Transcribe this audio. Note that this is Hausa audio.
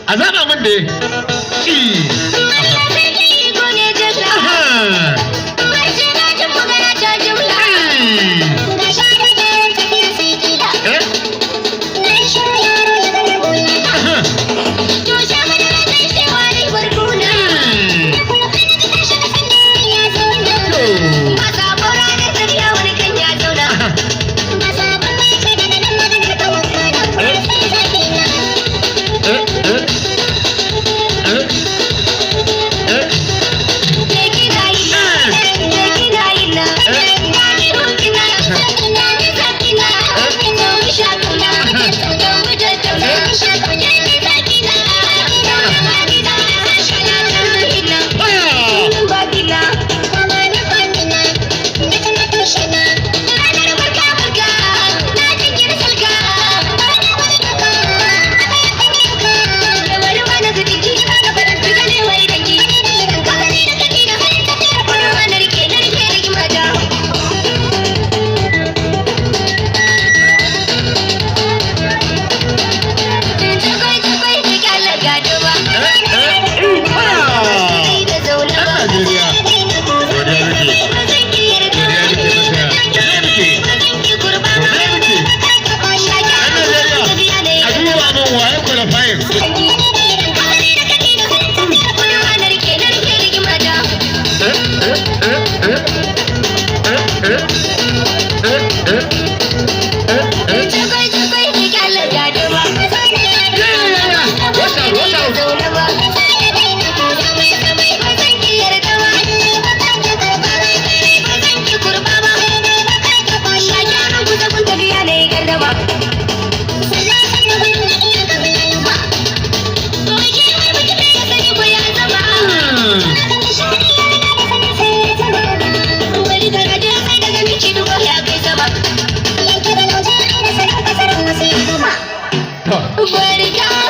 A zaɓa min da ci. Allah sarki iko ne jalla. Aha. Harshe na jin magana ta jumla. Ga share gyaran tafiya sai kila. Eh? Na yi shiru yaro ya gane bulala. Aha. To sha madara zai shewa ni barkuna. Da kuma kana ji tashi da sanda ya zauna. To. Ba sabo ranar tafiya wani kan ya zauna. Aha. Ba sabon ba ce daga nan maganar ka wakana. Sai zafi na. Eh, eh. Eh. Eh. Je kina yi na, je kina yi na. Na ji hukina, na ji zakina. Zo mu sha kuna, zo mu tattauna. Je ki zakina, na na na. Ah! Bakina, kama na fakina, na tana tushena. Ranar barka barka, na jingina salka. Bana wani doka, aka yi kan yanka. Da wani wani zubinki, ka faɗin fitale wai dangi. Ka gani da kake da halin tafiyar kudu, na rike na rike rigima ta. Takwai takwai ta kyala gado ba. Eh, eh. Ah! Da zaune Ɗan ba. Najeriya. Godiya muke. Godiya muke maka. Godiya muke. Godiya muke. Ɗan Najeriya. A duba min waye qualifying. Eh, eh, eh, eh. Eh, eh. Eh, eh. Eh, eh. Yeah, yeah, yeah. Watch out, watch out. To. Barka.